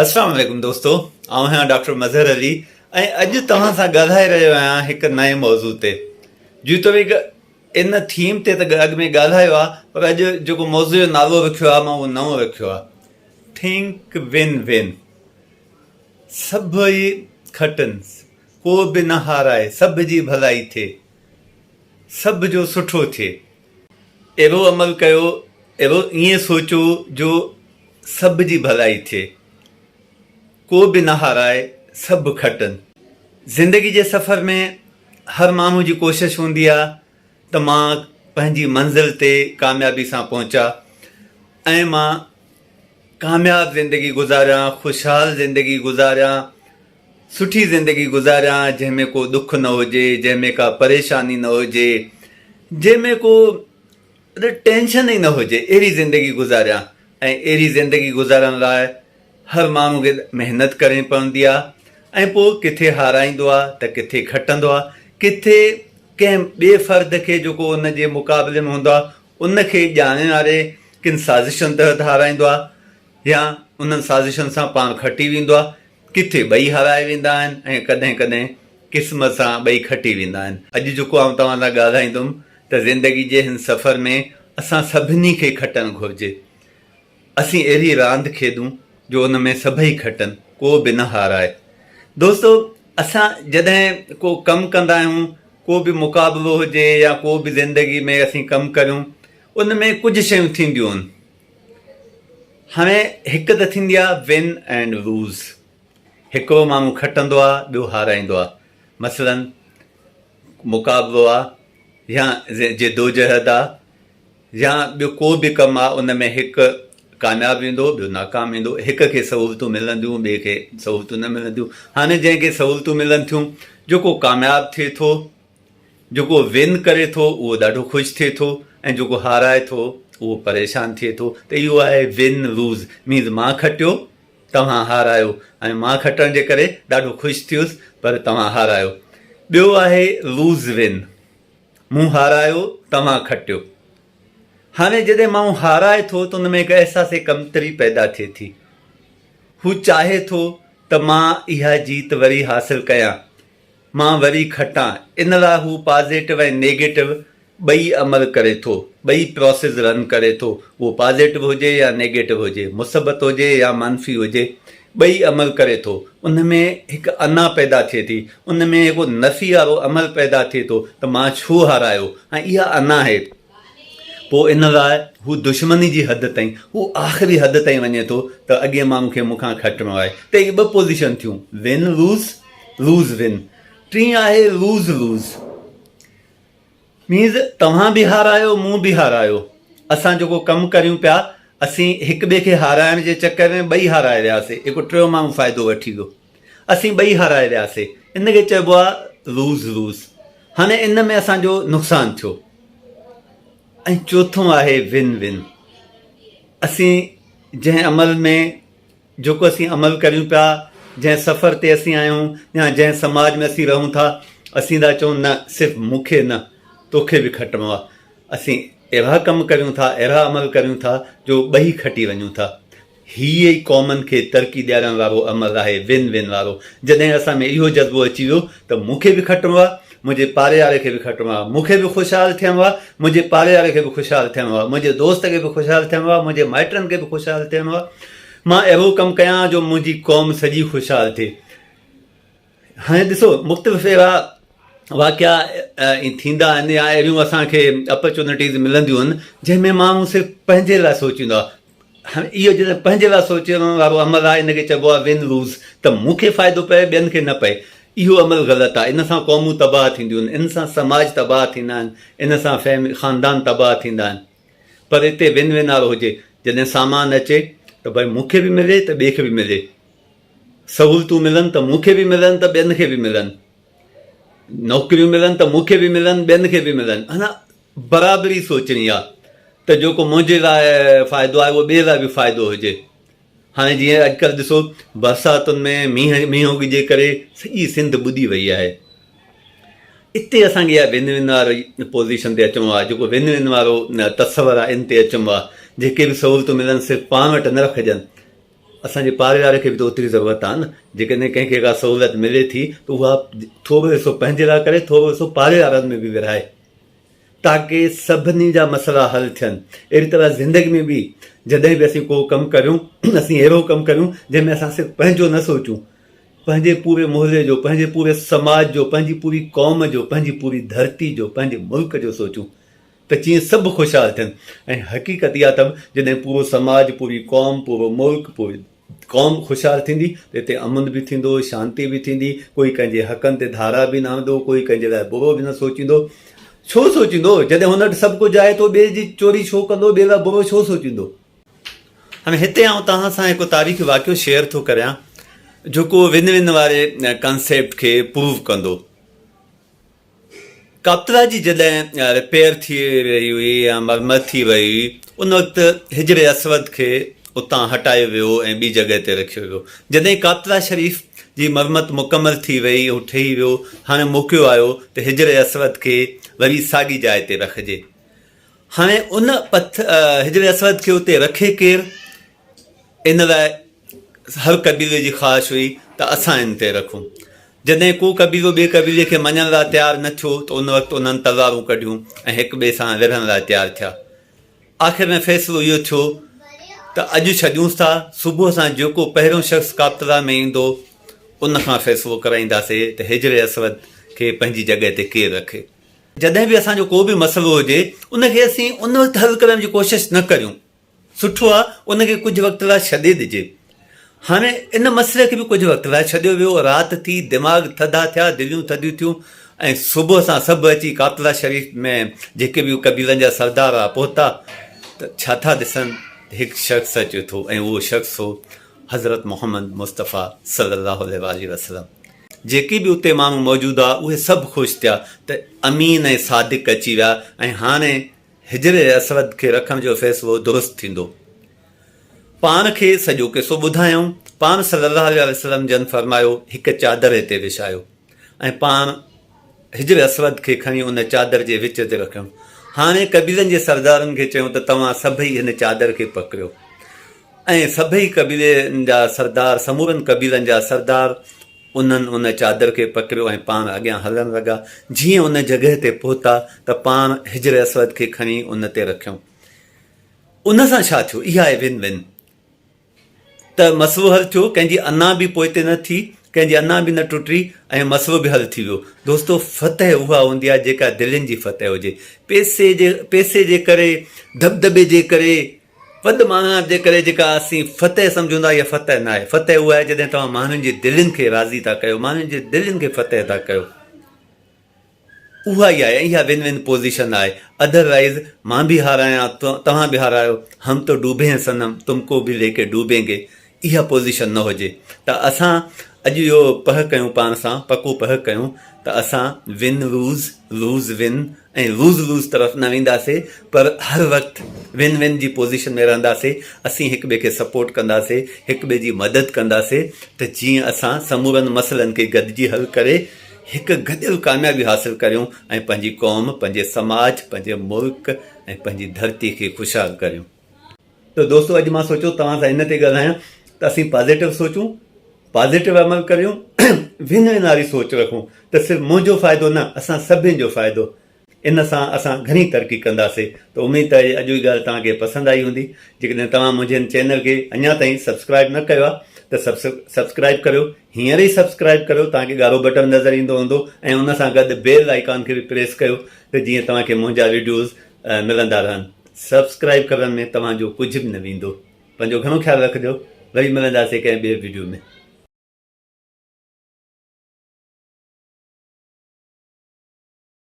السلام عليڪم دوستو آئون آهيان ڊاڪٽر مظهر علي ۽ اڄ توهان سان ڳالهائي رهيو آهيان هڪ نئين موضوع تي جيتوڻيڪ ان ٿيم تي ته اڳ ۾ ڳالهايو آهي پر اڄ جيڪو موضوع جو نالو رکيو آهي مان اهو نئون رکيو آهي ٿنڪ ون ون سڀ ئي کٽن ڪو به نه هارائي سڀ جي ڀلائي ٿئي سڀ جو سٺو ٿئي اهڙو عمل ڪيو، اهڙو ائين سوچو جو سڀ جي ڀلائي ٿئي، ڪو به نه هارائي، سڀ کٽن. زندگي جي سفر ۾ هر ماڻهو جي ڪوشش هوندي آهي ته مان پنهنجي منزل تي ڪاميابي سان پهچان ۽ مان ڪامياب زندگي گذاريان، خوشحال زندگي گذاريان، سٺي زندگي گذاريان جنهن ۾ ڪو ڏک نه هجي، جنهن ۾ ڪا پريشاني نه هجي، جنهن ۾ ڪو ٽينشن ئي نه هجي اهڙي زندگي گذاريان ۽ اهڙي زندگي گذارڻ لاء هر ماڻهو کي محنت ڪرڻي پوندي آهي ۽ پوء ڪٿي هارائيندو آهي ته ڪٿي کٽندو آهي ڪٿي ڪنهن ٻئي فرد کي جيڪو ان جي مقابلي ۾ هوندو آهي ان کي ڄاڻي واري ڪن سازشن تحت هارائيندو آهي يا انهن سازشن سان پاڻ کٽي ويندو آهي ڪٿي ٻئي هارائي ويندا آهن ۽ ڪڏهن ڪڏهن قسمت سان ٻئي کٽي ويندا آهن. اڄ جيڪو آئون توهان سان ڳالهائيندم ته زندگي جي هن سفر ۾ اسان سڀني کي کٽڻ گهرجي. اسين اهڙي راند کيڏون جو ان ۾ سڀئي کٽن، ڪو به نه هارائي. دوستو اسان جڏهن ڪو ڪم ڪندا آهيون، ڪو به مقابلو هجي يا ڪو به زندگي ۾ اسين ڪم ڪريون، ان ۾ ڪجهه شيون ٿينديون آهن. هاڻي هڪ ته ٿيندي آ ون اينڊ لوز، هڪڙو ماڻهو کٽندو آ ٻيو هارائيندو آ، مثلاً مقابلو آ يا جدوجهد آ يا ٻيو ڪو به ڪم آ ان ۾ هڪ ڪامياب ويندو ٻيو ناڪام ويندو، هڪ کي سهولتون ملنديون ٻئي کي سهولتون نه ملنديون، هاڻي جنهن کي سهولتون ملن ٿيون جيڪو ڪامياب ٿئي ٿو جيڪو ون ڪري ٿو اهو ڏاڍو خوش ٿئي ٿو ۽ جيڪو هارائي ٿو اهو پريشان ٿئي ٿو ته اهو آهي ون لوز مينز مان کٽيو توهان هارايو ۽ مان کٽڻ جي ڪري ڏاڍو خوش ٿيس پر توهان هارايو. ٻيو آهي لوز ون مون هارايو توهان کٽيو. هاڻي جڏهن ماڻهو هارائي ٿو ته ان ۾ هڪ احساس ڪمتري پيدا ٿئي ٿي. هو چاهي ٿو ته مان اها جيت وري حاصل ڪيان مان وري کٽان، ان لاء هو پازيٽو ۽ نيگيٽو ٻئي عمل ڪري ٿو، ٻئي پراسز رن ڪري ٿو، اهو پازيٽو هجي يا نيگيٽو هجي، مثبت هجي يا منفي هجي، ٻئي عمل ڪري ٿو، ان ۾ هڪ انا پيدا ٿئي ٿي، ان ۾ هڪ نفي وارو عمل پيدا ٿئي ٿو ته مان ڇو هارايو ۽ اها انا آهي. پوء ان لاء هو دشمني جي حد تائين، هو آخري حد تائين وڃي ٿو ته اڳئين ماڻهو کي مون کان کٽڻو آهي. ته اهي ٻه پوزيشن ٿيون، ون لوز، لوز ون. ٽين آهي لوز لوز. مينز توهان به هارايو، مون به هارايو. اسان جيڪو ڪم ڪريون پيا، اسين هڪ ٻئي کي هارائڻ جي چڪر ۾ ٻئي هارائي وياسي. هڪ ٽيون ماڻهو فائدو وٺي ويو. اسين ٻئي هارائي وياسي. ان کي چئبو آهي لوز لوز. هاڻي ان ۾ اسان جو نقصان ٿيو. ۽ چوٿون آهي ون ون. اسين جنهن عمل ۾ جيڪو اسين عمل ڪريون پيا، جنهن سفر تي اسين آهيون يا جنهن سماج ۾ اسين رهون ٿا، اسين ٿا چئون نه صرف مون کي نه توکي به کٽڻو آهي. اسين اهڙا ڪم ڪريون ٿا، اهڙا عمل ڪريون ٿا جو ٻئي کٽي وڃون ٿا. هي ئي قومن کي ترقي ڏيارڻ وارو عمل آهي، ون ون وارو. جڏهن اسان ۾ اهو جذبو اچي ويو ته مون کي به کٽڻو آهي، منهنجي پاڙي واري کي به کٽڻو آهي، مون کي به خوشحال ٿيڻو آهي، منهنجي پاڙي واري کي به خوشحال ٿيڻو آهي، منهنجي دوست کي به خوشحال ٿيڻو آهي، منهنجي مائٽن کي به خوشحال ٿيڻو آهي، مان اهڙو ڪم ڪيان جو منهنجي قوم سڄي خوشحال ٿئي. هاڻي ڏسو مختلف اهڙا واقعا ٿيندا آهن يا اهڙيون اسان کي اپرچونٽيز ملنديون آهن جنهن ۾ ماڻهو صرف پنهنجي لاء سوچيندو آهي. هاڻي اهو جڏهن پنهنجي لاء سوچڻ وارو عمل آهي ان کي چئبو آهي ون لوز ته مون کي فائدو پئي ٻين کي نه پئي. اهو عمل غلط آهي. ان سان قومون تباهه ٿينديون آهن، ان سان سماج تباهه ٿيندا آهن، ان سان فيملي خاندان تباهه ٿيندا آهن. پر اتي ون ون وارو هجي جڏهن سامان اچي ته ڀائي مون کي به ملي ته ٻئي کي به ملي. سهولتون ملن ته مون کي به ملن ته ٻين کي به ملن. نوڪريون ملن ته مون کي به ملن ٻين کي به ملن. انا برابري سوچڻي آ ته جيڪو منهنجي لاء فائدو آهي اهو ٻئي لاء به فائدو هجي. هاڻي جيئن اڄڪلهه ڏسو برساتن ۾ مينهن مينهوڳي جي ڪري سڄي سنڌ ٻڏي وئي آهي. اتي اسان کي اها ون ون واري پوزيشن تي اچڻو آهي جيڪو ون ون وارو تصور آهي ان تي اچڻو آهي. جيڪي به سهولتون ملن صرف پاڻ وٽ نه رکجن. اسان جي پاڙي واري کي به ته اوتري ضرورت آهي نه. جيڪڏهن ڪنهن کي ڪا سهولت ملي ٿي ته اها ٿورو حصو پنهنجي لاء ڪري ٿورو حصو پاڙي وارن ۾ به ورهائي تاڪه سڀني جا مسئلا حل ٿين. اهڙي طرح زندگي ۾ به جڏهن به اسين ڪو ڪم ڪريون اسين اهڙو ڪم ڪريون جنهن ۾ اسان صرف پنهنجو نه سوچون پنهنجي پوري محلي جو، پنهنجي پوري سماج جو، پنهنجي پوري قوم جو، پنهنجي پوري ڌرتي جو، پنهنجي ملڪ جو سوچون ته جيئن سڀ خوشحال ٿين ۽ حقيقت اها اٿم جڏهن پورو سماج، پوري قوم، پورو ملڪ، پوري قوم خوشحال ٿيندي ته هتي امن به ٿيندو، شانتي به ٿيندي، ڪوئي ڪنهن جي حقن تي ڌارا به نه هڻندو، ڪوئي ڪنهن جي لاء برو به نه سوچيندو. ڇو سوچيندو؟ جڏهن هن وٽ سڀ ڪجهه آهي ته هو ٻئي جي چوري ڇو ڪندو، ٻئي لاء برو ڇو سوچيندو؟ هاڻي هتي آئون توهان سان هڪ تاريخي واقعو شيئر ٿو ڪريان جيڪو ون ون واري ڪنسيپٽ کي پروو ڪندو. ڪاپترا جي جڏهن رپيئر ٿي رهي هئي يا مرمت ٿي رهي هئي ان وقت حجر اسود کي اتان هٽايو ويو ۽ ٻي جڳهه تي رکيو ويو. جڏهن ڪاپترا شريف جي مرمت مڪمل ٿي وئي هو ٺهي ويو هاڻي موقعو آيو ته حجر اسود کي وري ساڳي جاء تي رکجي. هاڻي ان پٿ حجر اسود کي اتي رکي ڪير؟ ان لاء هر قبيلي جي خواهش هئي ته اسان ان تي رکون. جڏهن ڪو قبيلو ٻئي قبيلي کي مڃڻ لاء تيار نه ٿيو ته ان وقت انهن تلوارون ڪڍيون ۽ هڪ ٻئي سان وڙهڻ لاء تيار ٿيا. آخر ۾ فيصلو اهو ٿيو ته اڄ ڇڏيونس ٿا، صبح سان جيڪو پهريون شخص ڪعبة ۾ ايندو ان کان فيصلو ڪرائينداسي ته حجر اسود کي پنهنجي جڳهه تي ڪير رکي. جڏهن به اسان جو ڪو به مسئلو هجي ان کي اسين ان وقت حل ڪرڻ جي ڪوشش نه ڪريون سٺو آهي ان کي ڪجهه وقت لاء ڇڏي ڏجي. هاڻي ان مسئلي کي به ڪجهه وقت لاء ڇڏيو ويو رات ٿي دماغ ٿڌا ٿيا دليون ٿڌيون ٿيون ۽ صبح سان سڀ اچي ڪاتلا شريف ۾ جيڪي به قبيلن جا سردار هئا پهتا ته ڇا ٿا ڏسن ته هڪ شخص اچي ٿو ۽ اهو شخص هو حضرت محمد مصطفيٰ صلي الله عليه واٰله وسلم. جيڪي به اتي ماڻهو موجود هئا اهي سڀ خوش ٿيا ته امين ۽ صادق اچي ويا ۽ هاڻي حجر اسود کي رکڻ جو فيصلو درست ٿيندو. پاڻ کي سڄو قصو ٻڌايائون. پاڻ صلي الله عليه وسلم جن فرمايو هڪ چادر هتي وڇايو ۽ پاڻ حجر اسود کي کڻي ان چادر جي وچ تي رکيائون. هاڻي قبيلن جي سردارن کي چيائون ته توهان سڀئي هن چادر کي پڪڙيو. ۽ سڀئي قبيلن جا سردار، سمورن قبيلن جا سردار انهن ان چادر کي پڪڙيو ۽ پاڻ اڳيان هلڻ لڳا. جيئن ان جڳهه تي پهتا ته پاڻ حجر اسود کي کڻي ان تي رکيائون. ان سان ڇا ٿيو؟ اها آهي ون ون. ته مسئلو حل ٿيو، ڪنهن جي انا به پوئتي نه ٿي، ڪنهن جي انا به نه ٽٽي ۽ مسئلو به حل ٿي ويو. دوستو فتح اها هوندي آهي جيڪا دلين جي فتح هجي. پئسي جي پئسي جي ڪري، دٻدٻي جي ڪري، وڏ ماڻهپ جي ڪري جيڪا اسين فتح سمجهون ٿا اها فتح ناهي. فتح اها آهي جڏهن توهان ماڻهن جي دلين کي راضي ٿا ڪيو، ماڻهن جي دلين کي فتح ٿا ڪيو. اها ئي آهي ۽ اها ون ون پوزيشن آهي. ادر وائيز مان به هارايان توهان به هارايو، هم تو ڊوبي هين صنم تم ڪو ڀي ليڪي ڊوبين گي اها پوزيشن نه هجي ته اسان اڄ اهو پهه ڪيون پاڻ سان پڪو پهه ڪيون ته اسان win lose, lose win ۽ lose lose طرف نه وينداسي پر هر وقت ون ون جي پوزيشن ۾ رهنداسي اسين هڪ ٻئي کي سپورٽ ڪنداسي هڪ ٻئي جي مدد ڪنداسي ته جيئن اسان سمورن مسئلن کي گڏجي حل ڪري هڪ گڏيل ڪاميابي حاصل ڪريون ۽ پنهنجي قوم پنهنجي سماج پنهنجي ملڪ ۽ پنهنجي ڌرتي کي خوشحال ڪريون. ته دوستو اڄ مان سوچيو توهان سان ان تي ڳالهايان ته اسين پازيٽو سوچون پازيٽو عمل ڪريون ون ون واري سوچ رکون ته صرف منهنجو فائدو نه اسان سڀني جو فائدو ان سان اسان گهڻي ترقي ڪنداسي ته اميد ته اڄ جي ڳالهه توهان کي پسند آئي هوندي جيڪڏهن توهان منهنجي هن چينل کي اڃا تائين سبسڪرائب نه ڪيو آهي ته سبسڪرائب ڪريو هينئر ئي سبسڪرائب ڪريو توهان کي ڳاڙهو بٽڻ نظر ايندو هوندو ۽ ان سان گڏ بيل آئيڪان کي به پريس ڪيو ته جيئن توهان کي منهنجا وڊيوز ملندا رهن. سبسڪرائب ڪرڻ ۾ توهان جو ڪجهه به نه ويندو. پنهنجو گهڻو خيال رکجو. وري ملنداسين ڪنهن ٻئي وڊيو ۾.